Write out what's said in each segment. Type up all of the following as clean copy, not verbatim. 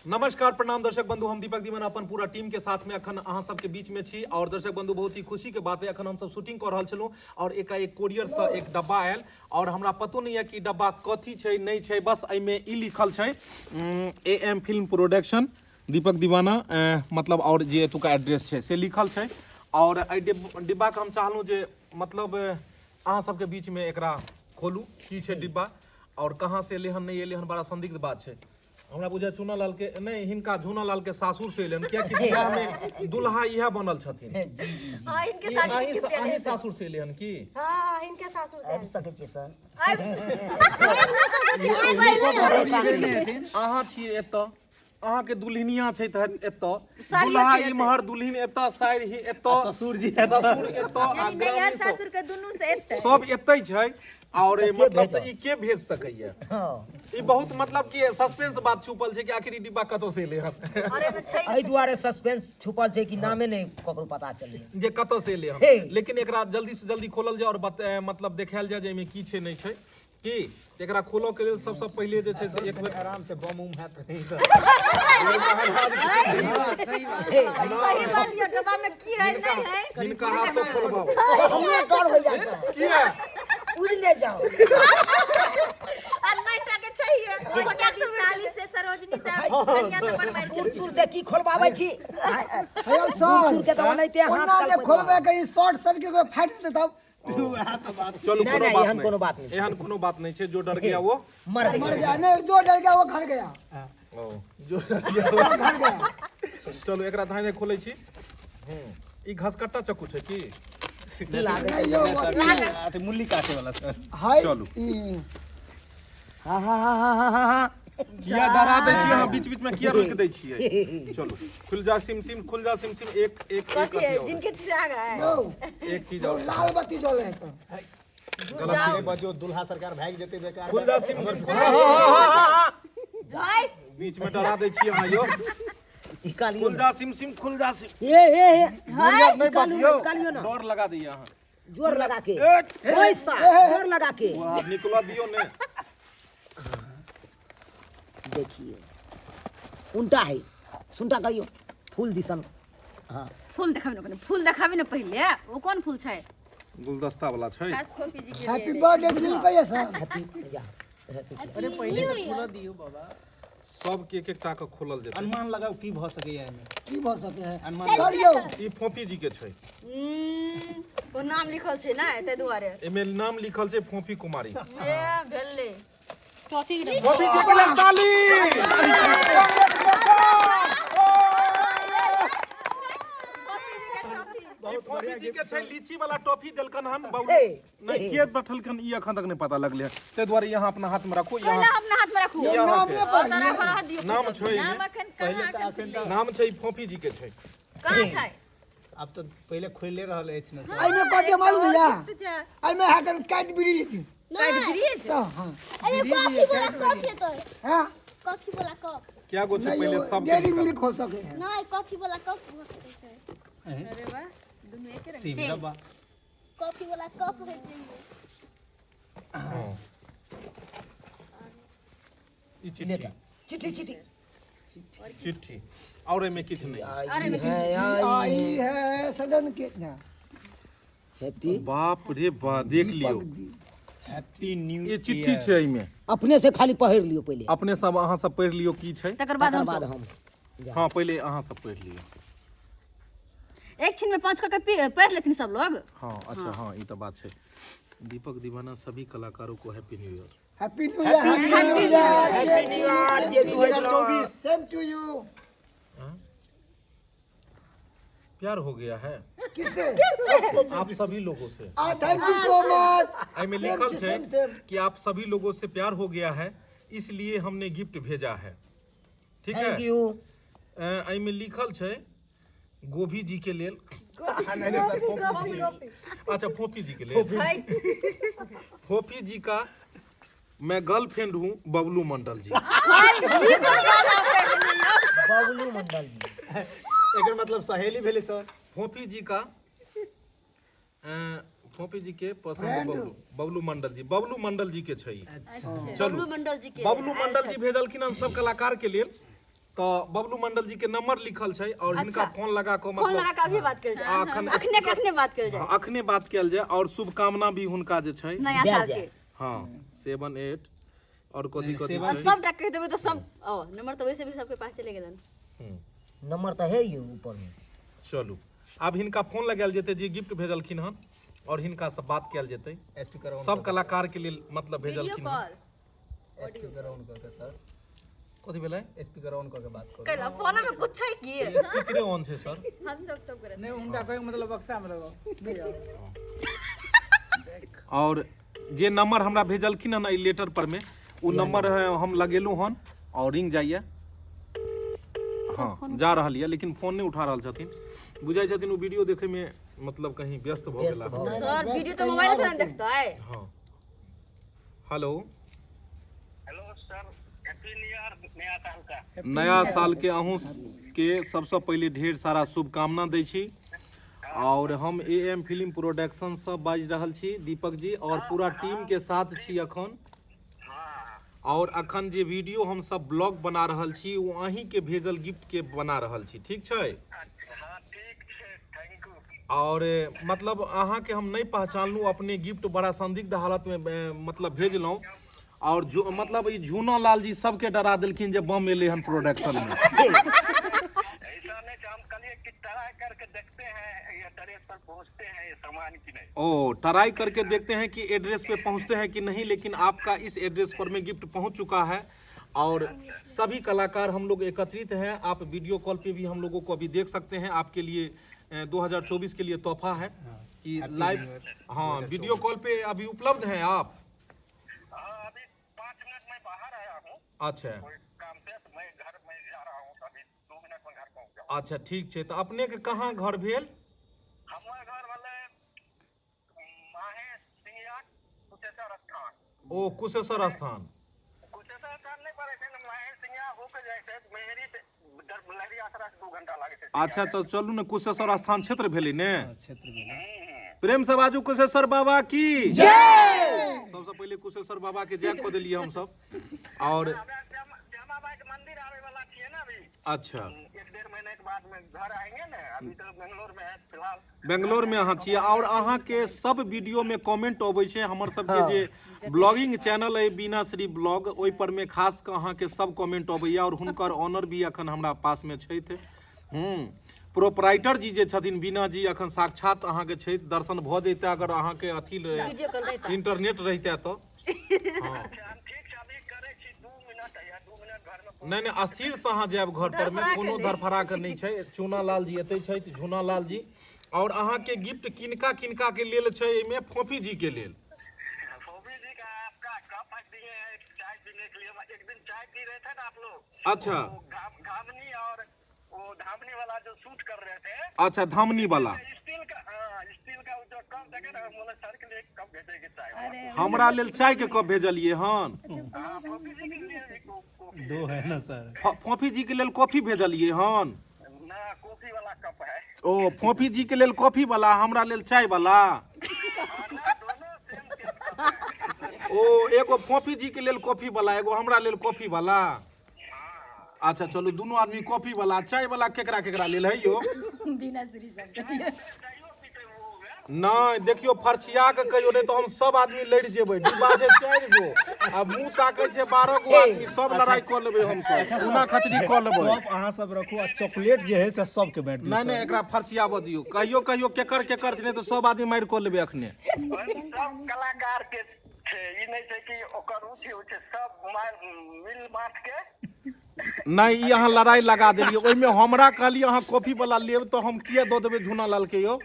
नमस्कार, प्रणाम दर्शक बंधु, हम दीपक दीवाना अपन पूरा टीम के साथ में अखन अहाँ सबके बीच में छी। और दर्शक बंधु, बहुत ही खुशी के बात है, अखन हम सब शूटिंग कर रहल छलहुँ और एकाएक कोरियर से एक डब्बा आयल और हमरा पतो नहीं है कि डब्बा कथी छै नहीं छै, बस एहिमे ई लिखल छै A M film production Deepak Deewana, मतलब और जे एतुका एड्रेस छै से लिखल छै। और एहि डिब्बा के हम चाहलहुँ जे मतलब अहाँ सबके बीच में एकरा खोलू, की छै डिब्बा और कहाँ से एलै हन नहीं एलै हन, बड़ा संदिग्ध बात छै। हमरा बुझाय चूना लाल के नहीं, हिनका झूना लाल के सासुर से एलै हन, कियाकि बियाह में दुल्हा इएह बनल छथिन। हाँ, इनके ई शादी के अहीं गिफ्ट अहीं एलै। सासुर से एलै हन की? हाँ, इनके सासुर से। आबि सकै छी सर? अहाँ छियै एतऽ, अहाँके दुल्हनिया छै तऽ एतऽ, सालियो दुल्हा छै एतऽ। इम्हर, दुल्हिन एतऽ, साइर ही एतऽ, ससुर जी ससुर एतऽ आ यानी नैहर ग्रामीण सब सासुर के दुनू से एतै। सब एतै छै। और के मतलब भेजत? तऽ ई के भेज सकैया? हँ। ई बहुत मतलब कि सस्पेंस बात छुपल छै कि आखिर ई डिब्बा कतौ से एलै हन। और एमे छै एहि दुआरे सस्पेंस छुपल छै कि नामे नहि ककरो पता चललै जे कतौ से एलै हन। हे। लेकिन एकरा जल्दी से जल्दी खोलल जाय और मतलब देखायल जाय जे एहिमे की छै नहीं छै। की एकरा खोलऽ के लेल सबसँ पहिले जे छै से एक बेर आराम से बम उम हैत नहीं तऽ सही बात ये डब्बा में की है नहीं है। हिनका हाथ से खोलबाउ। हमरे डर हो जाता है। किया? उड़ नहीं जाओ। आ नहीं टाके चाहिए छोटा की साली से सरोजनी से कन्या से बनवाइल। बूढ़ सूढ़ से की खोलबाबै छी? हेयौ बूढ़ सर, सूढ़ के तऽ ओनाहिते हाथ ओना जे कलपैत खोलबै के ई शॉर्ट सर्किट के फाटि जेतै तब। चलू, नहीं, कोनो नहीं, बात एहन नहीं, कोनो बात नहीं। एहन कोनो बात नहीं छै। जो डर गया वो मर गया। मर गया नहीं, जो डर गया वो घर गया। ओ, जो डर गया वो घर गया। चलू, एकरा धाय धाय खोलै छी। ई घसकट्टा चक्कू छै की? नहीं यौ, अथी मुल्ली काटे वाला सर। हाय। चलू। ई हाँ हाँ हाँ हाँ हाँ हाँ हाँ। किया डरा दै छियै अहाँ? बीच बीच में किया रोकि दै छियै? चलू, खुल जा सिम सिम, खुल जा सिम सिम। एक एक एक कथी है अथी और। जिनके चिराग है। यौ, एक चीज और। लाल बत्ती जले है तऽ। गलत चीज। बजो दुल्हा सरकार भागि जेतै बेकार। खुल जा सिम सिम, हाँ, हाँ, हाँ, हाँ, हाँ। भाई। बीच में डरा दै छियै अहाँ यौ। निकालियो। खुल जा सिम सिम, खुल जा सिम। ए ए ए। नहीं। निकालियो। बजियौ। निकालियो ना। डर लगा दैया अहाँ। जोर लगा के ए, पैसा जोर लगा के। वाह, निकला दियो ने। देखिए, उल्टा है, सुनटा करियो फूल दिसन। हाँ। फूल देखाबी ने, फूल देखाबी ने पहिले। ओ कोन फूल छै? गुलदस्ता वाला छै। खास फोफी जी के। हैप्पी बर्थडे टू यू कहिए सर। हैप्पी जा हैप्पी। अरे पहिले तऽ खोलऽ दियौ बाबा। सबके एक एक टा के खोलल जेतै। अनुमान लगाउ की भऽ सकैया एहिमे? की भऽ सकै है अनुमान। सर यौ? ई फोफी जी के छै। ओ नाम लिखल छै ना, ताहि दुआरे। एमे नाम लिखल छै फोफी कुमारी। ए भेलै। टॉफी के। फोफी जी के लेल ताली। ई फोफी जी के छै, लीची वाला टॉफी देलकन हन बाबू। हे। नहीं, के बैठलकन ई अखन तक नहीं पता लगले हन, ताहि दुआरे यहाँ अपना हाथ में राखू। पहिले यहाँ अपना हाथ में राखू। यहाँ नाम के। नहि पढ़िए। तोरा रह दियौ। नाम छै एहिमे। नाम अखन कहाँ अखन खुललै? नाम छै ई फोफी जी के छै। कहाँ छै? आब तऽ पहिले खोलि रहल अछि ने सर। एहिमे कथी मालूम या? गिफ्ट छै। एहिमे है कन कैडबरीज। कैडबरीज। तऽ हाँ। अरे कॉफी वाला कप हेतै। हाँ। कॉफी वाला कप। क्या गो छै? नहीं पहिले यौ, सब डेयरी मिल्क हो सके है। नहि, कॉफी वाला कप भऽ सकै छै। अरे वाह, दुनू एके रंग। सिम डब्बा। कॉफी वाला कप होइ छै इहो। ई चिट्ठी। चिट्ठी चिट्ठी। चिट्ठी और एमे किछु नहीं। आई है आई। आई है सजन के ना। हैप्पी। बाप रे बा, देख लियौ। हैप्पी न्यू ई चिट्ठी छै एहिमे। अपने से खाली पढ़ लियो पहिले। अपने सब अहाँ सब पढ़ि लियौ की छै। तकर बाद तकर हम बाद हम हाँ, पहिले अहाँ सब पढ़ि लियौ। एक छिन में पांच के पढ़ लेथिन सब लोग। हाँ, अच्छा, हाँ, ई तऽ बात छै। दीपक दीवाना सभी कलाकारों को happy new year. Happy new year, happy new year, happy new year जे 2024। सेम टू यू। प्यार हो गया है। किससे? आप सभी लोगों से। आ thank you so much. एहिमे लिखल छै कि आप सभी लोगों से प्यार हो गया है, इसलिए हमने गिफ्ट भेजा है। ठीक है। Thank you. एहिमे लिखल छै गोभी जी के लेल। अच्छा, फोफी जी के लेल। फोफी जी का मैं गर्लफ्रेंड हूँ, बबलू मंडल जी। बबलू मंडल जी। एकर मतलब सहेली भेलै सर। फोफी जी का फोफी जी के पसंद बबलू, बबलू मंडल जी, बबलू मंडल जी के छै ई। चलू। बबलू मंडल जी के। बबलू मंडल जी भेजलखिन हन सब कलाकार के लेल। तऽ बबलू मंडल जी के नंबर लिखल छै और हिनका फोन लगा कऽ फोन मतलब लगा के अभी बात कयल जाय। अखन अखने के अखने बात कयल जाय। हाँ, अखने बात कयल जाय और शुभकामना भी हुनका जे छै। नया दए साल जाय। के। हाँ, 7 8 और कथी कथी और छै? सबटा कहि देबै तऽ सब ओ नंबर तऽ वैसे भी सबके पास चलि गेलनि। नंबर तऽ है यौ ऊपर में। चलू आब हिनका फोन लगायल जेतै जे गिफ्ट भेजलखिन हन और हिनका से बात कयल जेतै। स्पीकर ऑन सब कलाकार के लेल मतलब वीडियो भेजलखिन हन। कॉल। स्पीकर ऑन कऽ के सर। कथी भेलै? स्पीकर ऑन कऽ के बात करू। कैला फोन में कुछ छै की? स्पीकरे ऑन छै सर। हम सब सब करे। नहीं, उनका कोई मतलब बक्सा में लगाओ। और जे नंबर हमरा भेजलखिन हन एहि लेटर पर में ओ नंबर है, हम लगेलहुँ हन और रिंग जाइए। हाँ, जा रहल यऽ लेकिन फोन नहीं उठा रहल छथिन। बुझाइ छथिन ओ वीडियो देखे में मतलब कहीं व्यस्त भऽ व्यस्त गेला। भऽ गेला। सर वीडियो तो मोबाइल से न देखतै। हाँ, hello hello sir, happy new year, नया साल का। नया साल के अहूँ के सबसे पहले ढेर सारा शुभकामना दै छी। और हम ए एम फिल्म प्रोडक्शन से बाजि रहल छी दीपक जी और पूरा टीम के साथ छी अखन। और अखन जे वीडियो हम सब ब्लॉग बना रहल छी ओ अहीं के भेजल गिफ्ट के बना रहल छी, ठीक छै? हाँ ठीक छै, thank you. और मतलब अहाँ के हम नहीं पहचानलहुँ, अपने गिफ्ट बड़ा संदिग्ध हालत में मतलब भेजलहुँ। और जो मतलब ई झूना लाल जी सबके डरा देलखिन जे बम एलै हन प्रोडक्शन में। ऐसा नहीं, हम कहलिए कि ट्राई करके देखते हैं ये एड्रेस पर पहुंचते हैं ये सामान की नहीं। ओ ट्राई करके देखते हैं कि एड्रेस पे पहुंचते हैं कि नहीं, लेकिन आपका इस एड्रेस पर में गिफ्ट पहुंच चुका है और सभी कलाकार हम लोग एकत्रित हैं। आप वीडियो कॉल पे भी हम लोगों को अभी देख सकते हैं। आपके लिए 2024 के लिए तोहफा है कि लाइव, हाँ वीडियो कॉल पे अभी उपलब्ध हैं आप? हाँ, अभी 5 मिनट में बाहर आया हूँ। अच्छा, कोई काम से तो मैं घर में जा रहा हूँ, अभी 2 मिनट में घर पहुँच जाऊँ। अच्छा ठीक है। तो अपने के कहाँ घर भेल? हमारे घर वाले माहे सिंगिया कुशेश्वर स्थान। ओ कुशेश्वर स्थान। कुशेश्वर स्थान नहीं पड़े छै, माहे सिंगिया होके जाइ छै, मेहरी से लहरियासराय से 2 घंटा लागे छै। अच्छा तो चलू ने, कुशेश्वर स्थान क्षेत्र भेलै ने? क्षेत्र भेलै। प्रेम से बाजू कुशेश्वर बाबा की जय। सबसे पहले कुशेश्वर बाबा के जय कऽ देलियै हम सब। और हमरा श्यामा माई के मंदिर आवे वाला छियै ना अभी। अच्छा, 1-1.5 महीने के बाद में घर आएंगे ना, अभी तो बेंगलोर में है फिलहाल। बेंगलोर में अहाँ छियै और अहाँ के सब वीडियो में कमेंट अबै छै। हमर सबके जे ब्लॉगिंग चैनल अइ बीना श्री ब्लॉग, ओहि पर में खास कऽ अहाँ के सब कमेंट अबैया और हुनकर ऑनर भी अखन हमरा पास में छथि। प्रोपराइटर जी जे छथिन बीना जी अखन साक्षात अहाँ के छथि, दर्शन भऽ जैते अगर अहाँ के अथी वीडियो कॉल रहिता। इंटरनेट रहिते तो। हाँ। हम ठीक छै, अभी करै छी 2 मिनट या 2 मिनट घर में। नहीं नहीं, अस्थिर से अहाँ जायब घर पर में, कोनो धरफड़ा के नहीं छै। चूना लाल जी एतै छथि, झूना लाल जी। और अहाँ के गिफ्ट किनका किनका के लेल छै एहिमे? फोफी जी के लेल। फोफी जी का आपका कप दिए हैं चाय पीने के लिए। एक दिन चाय पी रहे थे ना आप लोग। अच्छा, वो घामनी और वो धामनी वाला जो शूट कर रहे थे। अच्छा, धामनी वाला स्टील का, हाँ, स्टील का जो कप देखे ना, बोले सर के लिए कप भेजेंगे चाय। हमरा लेल चाय के कप भेजलिए हन? हाँ, फोफी जी के लिए भी कॉफी। दो है ना सर। फोफी जी के लेल कॉफी भेजलिए हन? ना, कॉफी वाला कप है। ओ फोफी जी के लेल कॉफी वाला, हमरा लेल चाय वाला। ना, दोनों सेम सेम कप है। ओ एगो फोफी जी के लेल कॉफी वाला, एगो हमरा लेल कॉफी वाला। अच्छा चलू, दुनू आदमी कॉफी वाला। चाय वाला केकरा केकरा लेल है यो? बिना श्री सब चाइयो पीते वो हो गया। नहीं देखियो, फरछिया के कहियो, नहीं तो हम सब आदमी लड़ि जेबै। डिब्बा छै 4 गो आ मुँह ताकै छै 12 गो आदमी, सब लड़ाई कऽ लेबै हम सब, चूना खचरी कऽ लेबै। कप अहाँ सब रखू आ चॉकलेट जे है से सबके बांटि दियौ। नहीं नहीं, एकरा फरछियाबऽ दियौ। कहियो कहियो केकर केकर छै, नहीं तो सब आदमी मारि कऽ लेबै अखने। सब कलाकार के छै, ई नहीं छै कि ओकर उ छै, उ छै, सब मार मिल बाँट के। नहीं, ई अहाँ लड़ाई लगा देलियै। ओहिमे हमरा कहलियै अहाँ कॉफी वाला लेब तऽ हम किया दऽ देबै झूना लाल के यौ? उ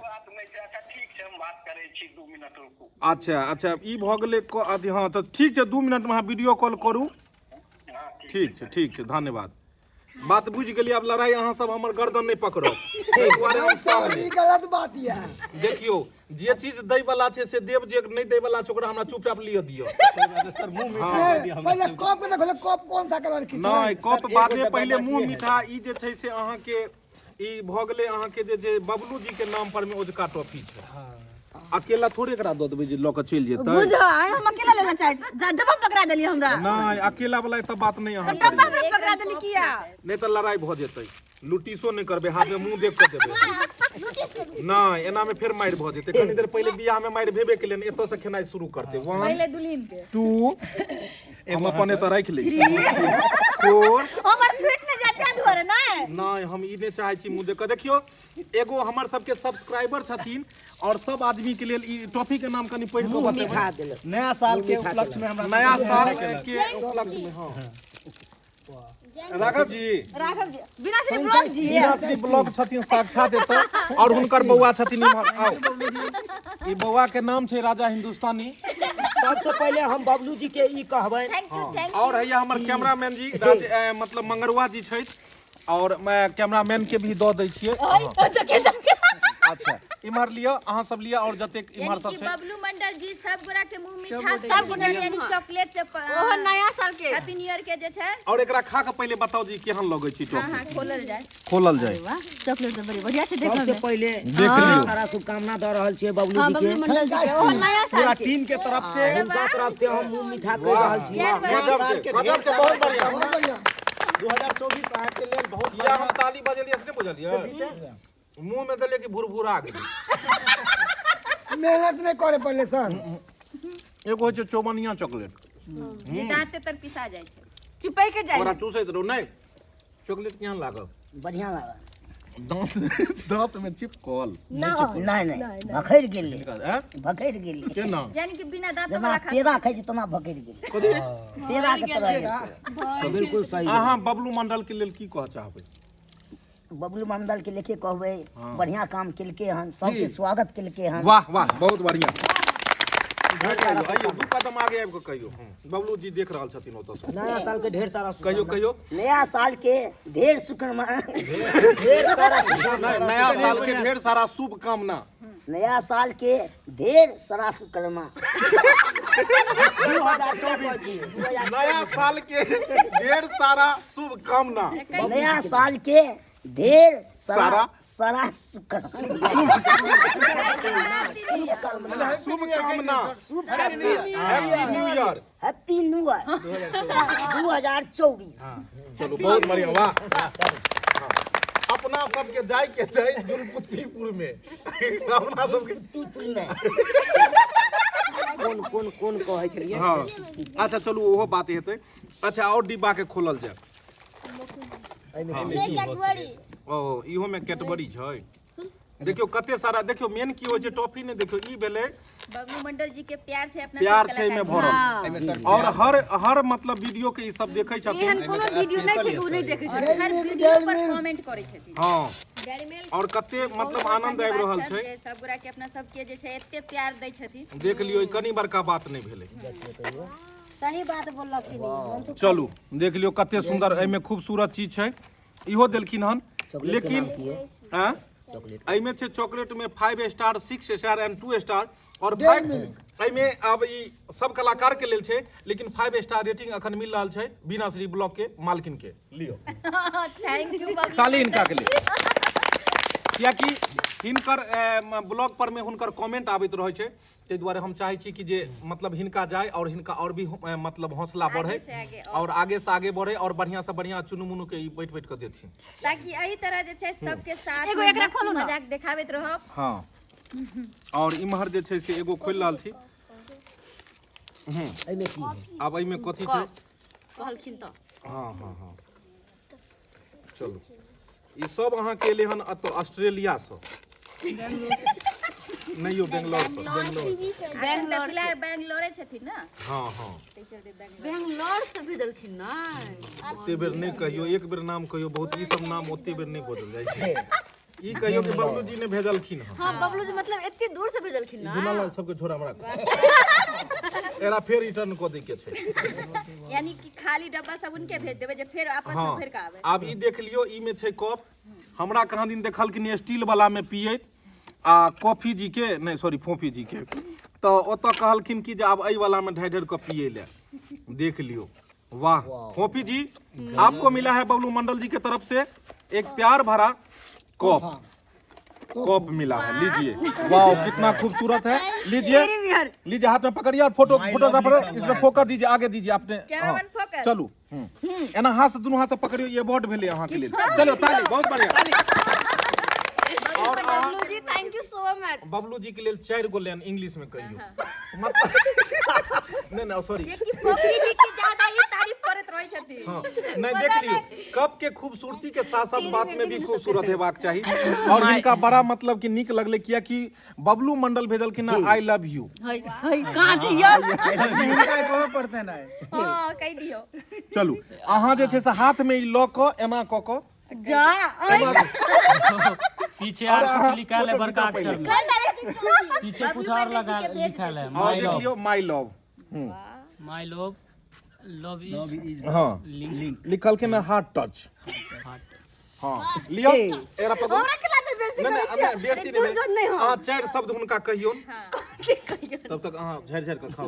बात नहीं छै। अच्छा ठीक छै, हम बात करै छी, 2 मिनट रुकू। अच्छा अच्छा, ई भऽ गेलै अथी। हाँ तऽ ठीक छै, 2 मिनटमे अहाँ वीडियो कॉल करू। हाँ ठीक छै, ठीक छै, धन्यवाद। बात बुझि गेलियै। आब लड़ाई अहाँ सब हमर गर्दन नहि पकड़ब, एहि दुआरे हम सर ई गलत बात यऽ। देखियौ, जे चीज दै वाला छै से देब, जे नहि दै वाला छै ओकरा हमरा चुपचाप लिअ दिअ। सर मुंह मीठा कर दिया हमरा पहले सबके। कप के देखो, कप कौन सा कलर की छै? नहि, कप सर, बादमे, एगो डब्बा पहिले मुँह बाकिए है। मीठा। ई जे छै से अहाँके ई भऽ गेलै अहाँके जे जे बबलू जी के नाम पर मे ओजका टॉफी छै। अकेला थोड़े एकरा दऽ देबै जे लऽ कऽ चलि जेतै। बुझ आइ हम अकेला लेना चाहै छी। डब्बा पकड़ा देलियै हमरा। नहि, अकेला वाला एतऽ बात नहि अहाँ डब्बा करियौ। हमरा पकड़ा देली किया? नहि तऽ लड़ाइ भऽ जेतै। लुटीसो नहि करबै, हाथमे मुँह देख कऽ देबै। नहि, एनामे फेर मारि भऽ जेतै। कनी देर पहिले बियाहमे मारि भेबे केलै, एतऽसँ खेनाइ शुरू करतै। 1 पहिले दुल्हन के। 2 हम अपन एतऽ राखि लै छी। 4 हमर छूट नहि जाय ताहि दुआरे नहि। नहि, हम ई नहि चाहै छी मुँह देख कऽ। देखियौ, एगो हमर सबके सब्सक्राइबर छथिन और सब आदमी के लेल ई टॉफी के नाम कनि पढ़ि कऽ बतेबै। नया साल के उपलक्ष्य में हमरा नया साल के उपलक्ष्य में। हाँ, राघव जी, राघव जी, बिना श्री ब्लॉग जी, बिना श्री ब्लॉग छथिन साक्षात एतऽ और हुनकर बौआ छथिन इम्हर। आउ, ई बौआ के नाम छै राजा हिंदुस्तानी। सबसे पहिले हम बबलू जी के ई कहबै। Thank you, thank और हैया हमर कैमरामैन जी राज, मतलब मंगरुआ जी छथि और मैं कैमरामैन के भी दऽ दै छियै। अच्छा, इम्हर लिअ, अहाँ सब लिअ और जतेक इम्हर सब यानी कि छै। बबलू मंडल जी सब गोरा के मुंह मीठा, सब गोरा यानी चॉकलेट से ओहो नया साल के हैप्पी न्यू ईयर के जे छै। और एकरा खा के पहिले बताउ जी केहन लगै छै टॉफी। हां, खोलल जाय, खोलल जाय। वाह, चॉकलेट तऽ बड़ी बढ़िया छै देखऽ सबसे में। पहिले देख लियौ। सारा शुभकामना दऽ रहल छियै बबलू हां, जी बबलू के। मंडल जी के ओहो नया साल पूरा के टीम के तरफ से, हुनका तरफ से हम मुंह मीठा कहि रहल छी। गजब के, गजब के, बहुत बढ़िया, बहुत बढ़िया। 2024 अहाँ के लेल बहुत किया हम ताली बजेलियै से नहि बुझलियै? मुंह में देलियै कि भुरभुरा गेलै। मेहनत नहीं करे पड़ले सर। एगो होइ छै चौबनिया चॉकलेट जे दांत पे पर पिसा जाइ छै, चिपै के जाइ। ओकरा चूसैत रहू। नहि, चॉकलेट केहन लागल? बढ़िया लागल। दांत दांत में चिपकल? नहि नहि, भखरि गेलै। हैं? भखरि गेलै। केना? यानी कि बिना दांत जेना वाला खा पेड़ा खाइ छी तेना भखरि गेलै। कथी? पेड़ा के तरह गेलै। बिल्कुल सही। अहाँ बबलू मंडल के लेल की कहऽ चाहबै? बबलू मंडल के लेके कहबै, बढ़िया काम केलकै हन, सबके स्वागत केलकै हन। वाह वाह, बहुत बढ़िया। आइयो दू कदम आगे आबि कऽ कहियौ। बबलू जी देख रहल छथिन ओतऽ। नया साल के ढेर सारा कहियौ, कहियौ। नया साल के ढेर शुभकामना। ढेर सारा नहि, नया साल के ढेर सारा शुभकामना। नया साल के ढेर सारा शुभकामना। 2024। नया साल के ढेर सारा शुभकामना। नया साल के ढेर सारा? सारा सारा शुभकामना। शुभकामना। शुभकामना। Happy new year. Happy new year 2024। चलू, बहुत बढ़िया, वाह। अपना सबके जाय के छै जुनपुतीपुर में, अपना सबके तीपुर में। कोन कोन कोन कहै छलियै? हाँ, अच्छा चलू, ओहो बात हेतै। अच्छा, और डिब्बा के खोलल जाय। एहिमे में कैडबरी। ओ, इहो में कैडबरी छै। देखियौ कते सारा। देखियौ, मेन की होइ छै, टॉफी नहि देखियौ, ई भेलै बबलू मंडल जी के प्यार छै अपना प्यार सब छै एहिमे कलाकार भरल। एहिमे सर और हर हर मतलब वीडियो के ई सब देखै छथिन। एहन कोनो वीडियो नहि छै कि ओ नहि देखै छै। डेयरी हर मिल्क, वीडियो डेयरी पर मिल्क। कमेंट करै छथिन। हाँ, डेयरी मिल्क। और कते मतलब आनंद आबि रहल छै जे सब गोरा के अपना सबके जे छै एते प्यार दै छथिन। देख लियौ, ई कनि बड़का बात नहि भेलै। सही बात बोललखिन। चलू, देख लियौ कते सुंदर एहिमे खूबसूरत चीज छै। इहो देलखिन हन। चॉकलेट के लेकिन नाम की है? आँ? चॉकलेट एहिमे छै चॉकलेट में 5 स्टार, 6 स्टार एंड 2 स्टार और 5। एहिमे आब ई सब कलाकार के लेल छै, लेकिन 5 स्टार रेटिंग अखन मिल रहल छै बीना श्री ब्लॉग के मालकिन के। लियो। Thank you Bablu. ताली हिनका के लेल, कियाकि हिनकर ब्लॉग पर में हुनकर कमेंट आबैत रहै छै, ताहि दुआरे हम चाहै छी कि जे मतलब हिनका जाय और हिनका और भी मतलब हौसला बढ़े से आगे और आगे से आगे बढ़े और बढ़िया से बढ़िया चुनु मुनु के ई बैठ बैठ के देथिन, ताकि एही तरह जे छै सबके साथ एगो एकरा खोलू ना, मजाक देखाबैत रहब। हाँ, और इम्हर जे छै से एगो खोलि रहल छी। एहिमे की है? आब एहिमे कथी छै? कहलखिन तऽ हाँ हाँ हाँ, चलू, ई सब अहाँके एलै हन एतऽ ऑस्ट्रेलियासँ नहि यौ, बेंगलोरसँ। बैंगलोर, फिलहाल बैंगलोरे छथिन ना? हाँ हाँ। ताहि चलते बैंगलोर। बैंगलोर से भेजलखिन ना? ओते बेर नहि कहियौ, एक बेर नाम कहियौ बहुत। ई सब नाम ओते बेर नहि बजल जाइ छै। ई कहियौ कि बबलू जी ने भेजलखिन हन। हाँ, बबलू जी मतलब एते दूर से भेजलखिन ना। दुलाल सबके छोड़ा, हमरा एकरा फेर रिटर्न कऽ दै के छै। यानी कि खाली डब्बा सब उनके भेज देबै जे फेर आपस में हाँ भरि के आबै। आब ई देख लियौ, ई में छै कप। हमरा कहाँ दिन देखलखिन स्टील वाला में पियैत आ कॉफी जी के, नहि सॉरी, फोफी जी के, तऽ ओतऽ कहलखिन कि जे आब एहि वाला में ढारि ढारि कऽ पियै लए। देख लियौ, वाह फोफी जी, आपको मिला है बबलू मंडल जी के तरफ से एक प्यार भरा कप। कप मिला है। लीजिए, वाह कितना खूबसूरत है। लीजिए लीजिए, हाथ में पकड़िए और फोटो फोटोग्राफर इसमें फोकस दीजिए, आगे दीजिए आपने। हाँ, चलू एना हाथ से, दुनू हाथ से पकड़ियो। ये बहुत भेलै अहाँ के लेल। चलो ताली, बहुत बढ़िया। और Bablu ji thank you so much. Bablu ji के लेल 4 गो लाइन इंग्लिश में कहियो। नहीं नहीं सॉरी, कि पप्पी जी की ज्यादा ही तारीफ करत रहै छथिन। हाँ, नहीं देख लियो कप के खूबसूरती के साथ साथ बात में भी खूबसूरत हेबाक चाही। और हिनका बड़ा मतलब कि नीक लगले किया कि बबलू मंडल भेजल कि ना I love you. हई हई कहाँ छी यौ? हिनका कहऽ पड़तै ने। हां कहि दियौ। चलू अहाँ जे छै से हाथ में ई ल क एना क क जा पीछे और कुछ लिखल है बड़का अक्षर में, पीछे कुछ और लगा लिखल है। और देख लियो my love, my love, love is हाँ लिंक, लिखल के ना हार्ट टच। हाँ लियो एकरा पकड़ू। हमरा केला तऽ बेइज्जती नहीं करै नहीं छियै? बेइज्जती दूर नहीं जो नहीं हो। अहाँ 4 शब्द हुनका कहियो, तब तक अहाँ झाड़ि झाड़ि कऽ खाउ।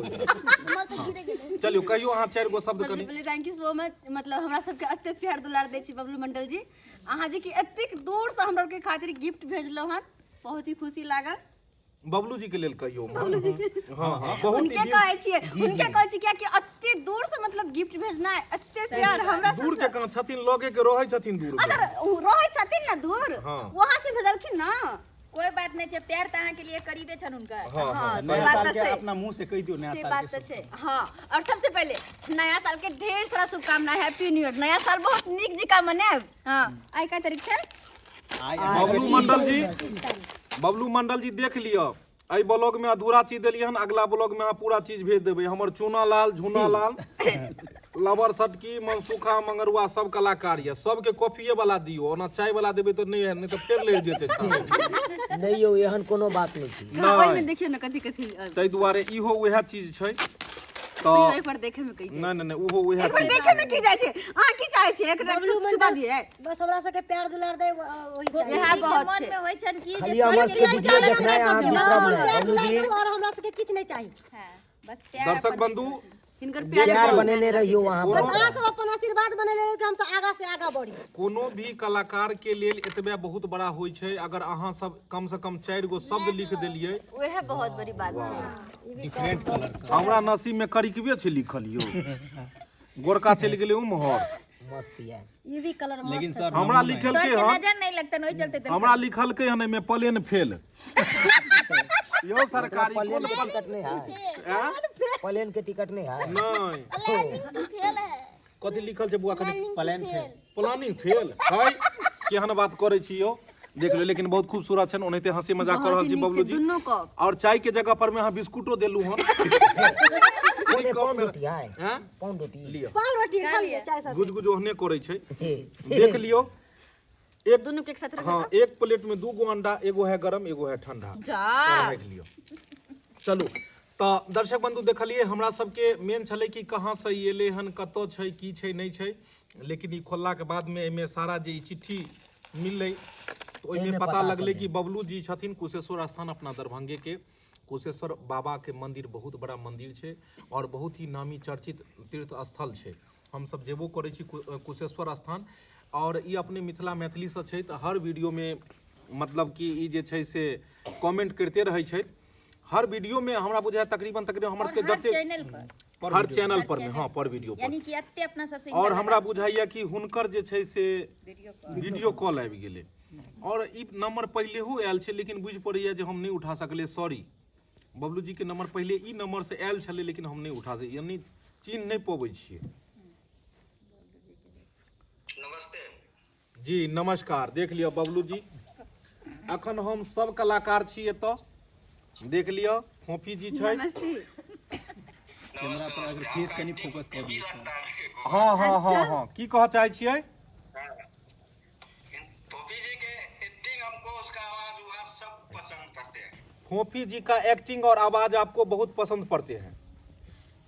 चलियो कहियो अहाँ 4 गो शब्द सबसे कनि। पहिले thank you so much. मतलब हमरा सबके एते प्यार दुलार दै छी बबलू मंडल जी। अहाँ जे कि एतेक दूर से हमरा के खातिर गिफ्ट भेजलहुँ हन, बहुत ही खुशी लागल। बबलू जी के लेल कहियो। हाँ हाँ बहुत ही हुनके कहै छियै, हुनके कहै छियै कियाकि एते दूर से मतलब गिफ्ट भेजना एते प्यार हमरा दूर के कहाँ छथिन, लगे के रहै छथिन दूर में। अगर रहै छथिन ना दूर, हाँ। वहाँ से भेजलखिन ना। कोई बात नहीं छै, प्यार तऽ अहाँ के लिए करीबे छन हुनकर। हाँ हाँ से नया बात साल तऽ के छै। अपना मुंह से कहि दियौ नया से साल बात के तऽ छै। हाँ और सबसे पहले नया साल के ढेर सारा शुभकामना, हैप्पी न्यू ईयर। नया साल बहुत नीक जकाँ मनायब। हाँ आइ का तारीख छै? बबलू मंडल जी, बबलू मंडल जी देख लिअ एहि ब्लॉग में अधूरा चीज देलियै हन, अगला ब्लॉग में अहाँ पूरा चीज भेज देबै। हमर चूना लाल, झूना लाल, लवर सटकी, मनसुखा मंगरुआ सब कलाकार ये, सबके कॉफीए वाला दियौ। ओना चाय वाला देबै तऽ नहि, नहीं तऽ फेर लड़ि जेतै। नहीं यौ एहन कोनो बात नहीं छै। हाँ, ओहिमे देखियौ ने कथी कथी। ताहि दुआरे इहो उएह चीज छै। तऽ तऽ एक बार देखे में कहि जाइ नहीं नहीं नहीं ओहो उएह एक बार चीज देखे में की जाइ छै? अहाँ की चाहै छियै? एकरा छुपा दियै? बस हमरा सबके प्यार दुलार दे वही चाही। इएह बहुत मन छै। में होइ छन कि खाली हमर सबके वीडियो देखनाइ अहाँ बिसरब नहि। प्यार बबलू दुलार जी दू और हमरा सबके किछु नहीं चाही। बस प्यार। दर्शक बंधु हिनकर प्यार प्यार बनेने रहियो अहाँ। बस अहाँ सब अपन आशीर्वाद बनेने रहियो कि हम सब आगा से आगा बढ़ी। कोनो भी कलाकार के लेल एतबे बहुत बड़ा होइ छै, अगर अहाँ सब कम से कम 4 गो शब्द लिख देलियै वएह बहुत बड़ी बात छै। डिफरेंट कलर सब। हमरा नसीब में करिकबे छै लिखल यौ, गोरका चलि गेलै उम्हर। मस्त ये ई भी कलर मस्त। लेकिन सर हमरा लिखल सर के के हन, नजर नहीं लगतन ओहि चलते। हमरा लिखल के हन एहिमे प्लेन फेल। यौ सरकारी प्लेन कोन के टिकट नहीं है, प्लेन के टिकट नहीं है। नहीं कथी लिखल छै बुआ? कनि प्लान फेल, प्लानिंग फेल है। केहन बात करै छी यौ, देख लियौ। लेकिन बहुत खूबसूरत छनि, ओनाहिते हंसी मजाक कऽ रहल छी बबलू जी। दुनू कप और चाय के जगह पर में अहाँ बिस्कुटो देलू हन। पाउन रोटी है, हैं? पाउन रोटी लिअ पान रोटी खा लिअ चाय साथ। गुज गुज ओहने करै छै। देख लियौ एक दुनू के एक साथ रख। हाँ एक प्लेट में 2 गो अंडा, एगो है गरम एगो है ठंडा। जा राखि लियौ। चलू तऽ दर्शक बंधु देखलियै हमरा सबके मेन छलै कि कहाँ से ई एलै हन, कतऽ छै, की छै, नहि छै। लेकिन ई खोललाके बादमे एहिमे सारा जे ई चिट्ठी मिललै तऽ ओहिमे पता लगलै कि बबलू जी छथिन कुशेश्वर स्थान अपना दरभंगे के कुशेश्वर बाबा के मंदिर बहुत बड़ा मंदिर छै और बहुत ही नामी चर्चित तीर्थ स्थल छै। हमसब जेबो करै छी कुशेश्वर स्थान। और ई अपने मिथिला मैथिलीसँ छै तऽ हर वीडियोमे मतलब कि ई जे छै से कमेंट करिते रहै छै हर वीडियो में। हमरा बुझाय तकरीबन तकरीबन हमर सबके हर जते चैनल पर, हर चैनल पर में, हाँ पर वीडियो पर, यानी कि एते अपना सबसे और हमरा बुझाइया कि हुनकर जे छै से वीडियो कॉल आबि गेलै। और ई नंबर पहिलेहो आयल छै, लेकिन बुझि पड़ैया जे हम नहि उठा सकलियै, सॉरी। बबलू जी के नंबर पहिले ई नंबर से आयल छलै, लेकिन हम नहि उठा सकलियै, यानी चिन्ह नहि पबै छियै। नमस्ते जी नमस्कार। देख लिअ बबलू जी, अखन हम सब कलाकार छी एतऽ, देख लिअ फोफी जी छै। कैमरा पर अगर फेस कनि फोकस कऽ दियौ सर। हाँ हाँ हाँ हाँ की कहऽ चाहै छियै? फोफी जी के एक्टिंग हमको उसका आवाज उवाज सब पसंद पड़ते हैं। फोफी जी का एक्टिंग और आवाज आपको बहुत पसंद पड़ते हैं।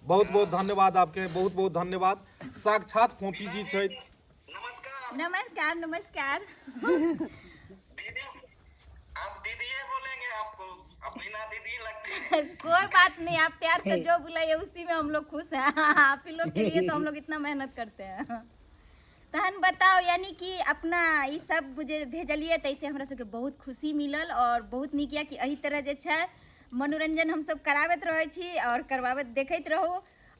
बहुत बहुत धन्यवाद आपके, बहुत बहुत धन्यवाद। साक्षात फोफी जी छै। नमस्कार नमस्कार नमस्कार दीदी, आप दीदी ही बोलेंगे आपको, अपनी ना दीदी लगती है। कोई बात नहीं, आप प्यार से जो बुलाइए उसी में हम लोग खुश हैं। आप ही लोग के लिए तो हम लोग इतना मेहनत करते हैं। तहन बताओ, यानी कि अपना ई सब जे भेजलियै ताहिसँ हमरा सबके बहुत खुशी मिलल और बहुत नीक यऽ कि एहि तरह जे छै मनोरंजन हमसब कराबैत रहै छी और करवाबैत देखैत रहू।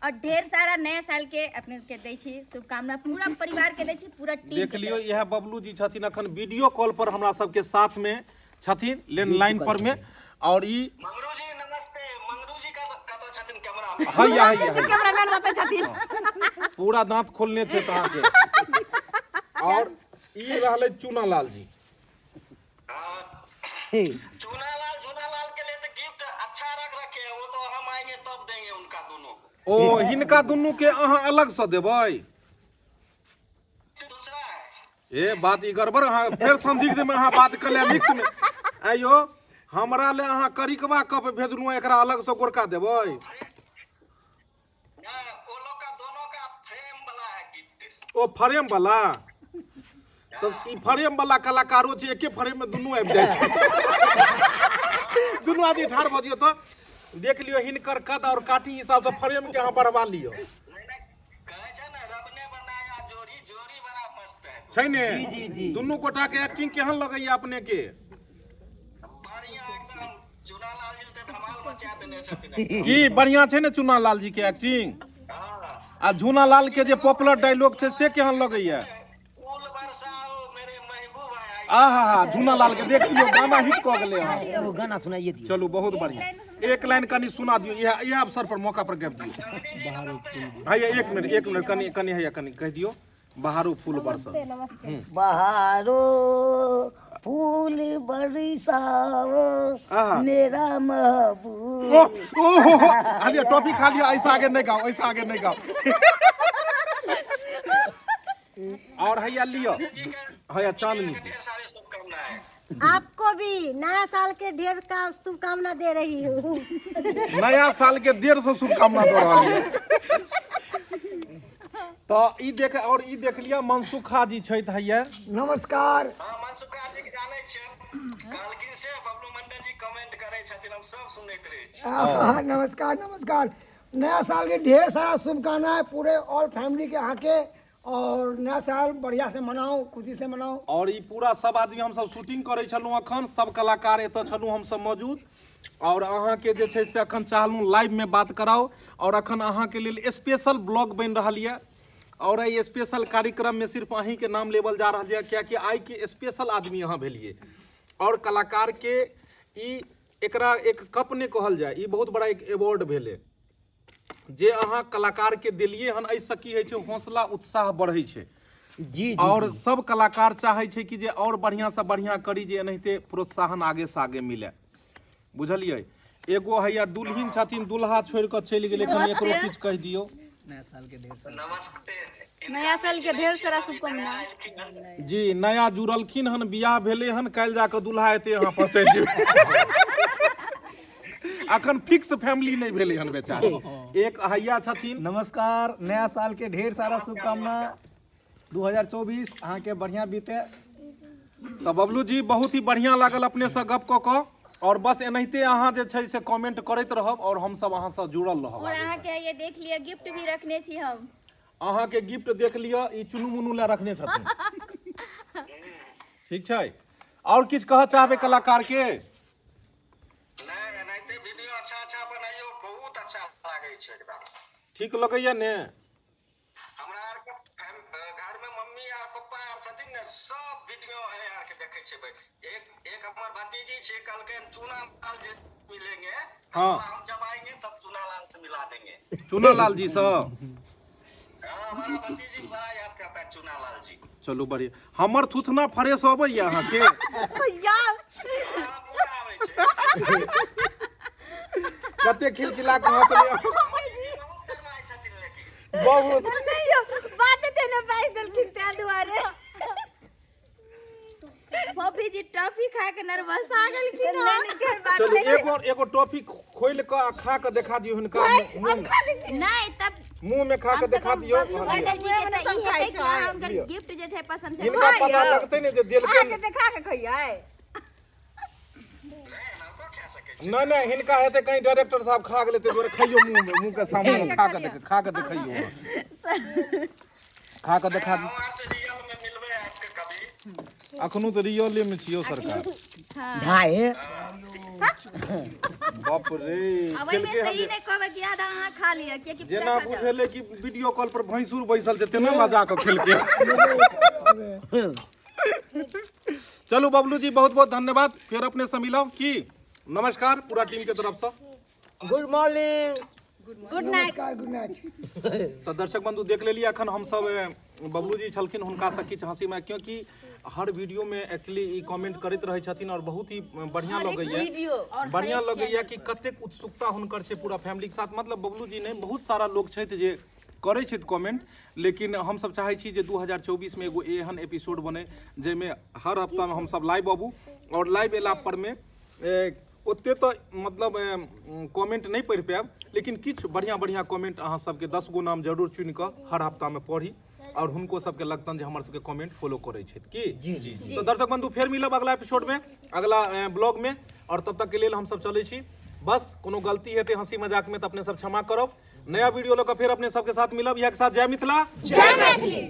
और ढेर सारा नया साल के अपने के दै छी शुभकामना, पूरा परिवार के दै छी, पूरा टीम देख के। लियौ, इएह बबलू जी छथिन, अखन वीडियो कॉल पर हमरा सबके साथ में छथिन लैंडलाइन पर में। और ई मंगरू जी नमस्ते। मंगरू जी कतऽ छथिन कैमरा में? हैया हैया हैया। कैमरामैन बतै छथिन। पूरा दांत खोलने छै अहाँके। और ई रहलै चूना लाल जी। चूनालाल, झूनालाल के लिए तो गिफ्ट अच्छा रख रखे हैं, वो तो हम आएंगे तब देंगे उनका दोनों को। ओ हिनका दुनू के अहाँ अलग से देबै? दूसरा है। ए बात ई गड़बड़, अहाँ फेर संदिग्ध में अहाँ बात कर ले मिक्स में। आइयो हमरा ले अहाँ करिकवा कप भेजलहुँ, एकरा अलग से गोरका देबै? नहीं, वो लोग का दोनों का फ्रेम वाला है गिफ्ट। ओ फ्रेम वाला? तऽ ई फ्रेम वाला कलाकारो छै, एके फ्रेम में दुनू आबि जाइ छै। दुनू आदमी ठाढ़ भऽ जइयौ तऽ देख लियौ, हिनकर कद और काठी हिसाब से फ्रेम के अहाँ बढ़वा लियौ। नहीं नहीं, कहै छै ने रब ने बनाया जोड़ी, जोड़ी बड़ा मस्त है। छै ने? जी, जी, जी। दुनू गोटा के एक्टिंग केहन लगैया अपने के? बढ़िया एकदम, चूनालाल जी तऽ धमाल मचा देने छथिन। की बढ़िया छै ने चूना लाल जी के एक्टिंग? हाँ। आ झूना लाल के जे पॉपुलर डायलॉग छै से केहन लगैया? फूल बरसाओ मेरे महबूब आए। आहा हा, झूना लाल के देख लियौ, गाना हिट कऽ गेलै अहाँ। एगो गाना सुनाइए दियौ। चलू बहुत बढ़िया, एक लाइन कनि सुना दियौ। इएह अवसर पर मौका पर गाबि दियौ। हैया एक मिनट, एक मिनट, कनि कनि हैया कनि कहि दियौ, बहारो फूल बरसल। बहारो फूल बरसाओ आहा। मेरा महबूब। ओ ओ हो हो, खा लिअ टॉफी खा लिअ, ऐसा आगे नहीं गाओ, ऐसा आगे नहीं गाओ। और हैया लिअ, हैया चांदनी के ढेर सारी शुभकामनाएं। आपको भी नया साल के ढेर का शुभकामना दे रही हूँ। नया साल के 150 शुभकामना दऽ रहल यऽ। तऽ ई देख, और ई देख लिअ मनसुखा जी छथि हैया। नमस्कार। हाँ, मनसुखा जी के जानै छियै, कहलखिन से बबलू मंडल जी कमेंट करै छथिन, हम सब सुनैत रहै छी। आहा, नमस्कार नमस्कार। नया साल के ढेर सारा शुभकामनाएं पूरे ऑल फैमिली के आके, और नया साल बढ़िया से मनाओ, खुशी से मनाओ। और ई पूरा सब आदमी हमसब शूटिंग करै छलहुँ अखन, सब कलाकार एतऽ छलहुँ हमसब मौजूद। और अहाँके जे छै से अखन चाहलहुँ लाइव में बात कराउ। और अखन अहाँके लेल स्पेशल ब्लॉग बनि रहल यऽ, और एहि स्पेशल कार्यक्रम में सिर्फ अहीँके नाम लेबल जा रहल यऽ, कियाकि आइके स्पेशल आदमी अहाँ भेलियै। और कलाकार के ई एकरा एक कप नहि कहल जाय, ई बहुत बड़ा एक अवार्ड भेलै जे अहाँ कलाकार के देलियै हन। एहिसँ की होइ छै, हौसला उत्साह बढ़ै छै। जी जी। और सब कलाकार चाहै छै कि जे और बढ़िया से बढ़िया करी, जे एनाहिते प्रोत्साहन आगे से आगे मिले, बुझलियै। एगो हैया दुल्हिन छथिन, दुल्हा छोड़ि कऽ चलि गेलै, कनि एकरो किछु कहि दियौ। नया साल के ढेर सारा नमस्ते। नया साल के ढेर सारा शुभकामना। जी, नया जुड़लखिन हन, बियाह भेलै हन, काल्हि जाकऽ दुल्हा एतै, अहाँ पहुँचै जेबै। अखन फिक्स फैमिली नहि भेलै हन बेचारी। एक हैया छथिन। नमस्कार, नया साल के ढेर सारा शुभकामना, 2024 अहाँके बढ़िया बीते। तऽ बबलू जी बहुत ही बढ़िया लागल अपने से गप कऽ कऽ, और बस एनाहिते अहाँ जे छै से कमेंट करैत रहब और हमसब अहाँसँ जुड़ल रहब। और अहाँ के ये देख लिअ, गिफ्ट भी रखने छी हम। अहाँके गिफ्ट देख लिअ, ई चुनू मुनू लए रखने छथिन। ठीक छै, और किछु कहऽ चाहबै कलाकार के? नहीं, एनाहिते वीडियो अच्छा अच्छा बनाइयो, बहुत अच्छा लागै छै एकदम। ठीक लगैया ने? हमरा आर के घर में मम्मी आर पप्पा आर छथिन ने, सब वीडियो है आर के देखै छै बैठ। एक एक हमर भतीजी छै, कहलकै हम चूना लाल जे मिलेंगे। हाँ। हम जब आएंगे तब चूना लाल से मिला देंगे। चूना लाल जी सँ? हाँ, हमारा भतीजी बड़ा याद करता है चूना लाल जी को। चलू बढ़िया। हमर थुथना फ्रेश अबैया अहाँके? यार हाँ, पूरा आबै छै। कते खिलखिला कऽ हँसलियै। बहुत शर्माइ छथिन लेकिन। बहुत नहीं यौ, बात ते ने बाजि देलखिन ताहि दुआरे। फॉफी जी टॉफी खा के नर्वस आ गेलखिन हन। चलू एगो एगो टॉफी खोलि कऽ आ खा कऽ देखा दियौ हिनका मुँह मुँह नहीं तब मुँह में खा कऽ देखा दियौ। बबलू मंडल जी के तऽ ई हेतै कि अहाँ हुनकर गिफ्ट जे छै पसंद छै। हिनका पता लगतै ने जे देलकै। अहाँके देखा के खइयै। नहीं, एनाहितो खा सकै छी। नहि नहि, हिनका हेतै कहीं डायरेक्टर साहब खा गेलै, ताहि दुआरे खइयौ मुँह में, मुँह के सामने खा कऽ देख, खा कऽ देखैयौ, खा कऽ देखा दियौ। हम आर से रियल अखनो तऽ रियले में छियौ सरकार। ढाई। बाप रे। अब एहिमे खेलके से हम ई नहि कहबै कि आधा अहाँ खा लिअ, कियाकि पूरा जेना खा जाउ। बुझेले कि वीडियो कॉल पर भैंसुर बैसल छै तेना मजा कऽ खेलके। चलू बबलू जी, बहुत बहुत धन्यवाद, फिर अपने से मिलब की। नमस्कार पूरा टीम के तरफ से। गुड मॉर्निंग, गुड नाइट, नमस्कार, गुड नाइट। तऽ दर्शक बंधु देख लेलियै, अखन हमसब बबलू जी छलखिन, हुनकासँ किछु हँसी में, क्योंकि हर वीडियो में एक्चुअली ई कमेंट करैत रहै छथिन और बहुत ही बढ़िया हर एक लगैया, वीडियो और हर बढ़िया एक लगैया कि कतेक उत्सुकता हुनकर छै पूरा फैमिली के साथ। मतलब बबलू जी नहि, बहुत सारा लोक छथि जे करै छथि कमेंट, लेकिन हमसब चाहै छी जे 2024 में एगो एहन एपिसोड बने जाहिमे हर हफ्तामे हमसब लाइव अबू और लाइव एला पर में ओते तऽ मतलब कमेंट नहि पढ़ि पायब, लेकिन किछु बढ़िया बढ़िया कमेंट अहाँ सबके 10 गो नाम जरूर चुनि कऽ हर हफ्तामे पढ़ी और हुनको सबके लगतनि जे हमर सबके कमेंट फॉलो करै छथि की। जी जी। तो दर्शक बंधु फेर मिलब अगला एपिसोड में, अगला ब्लॉग में, और तब तक के लेल हमसब चलै छी। बस कोनो गलती हेतै हंसी मजाक में तऽ अपने सब क्षमा करब। नया वीडियो लऽ कऽ फेर अपने सबके साथ मिलब। इएह के साथ जय मिथिला, जय मैथिली।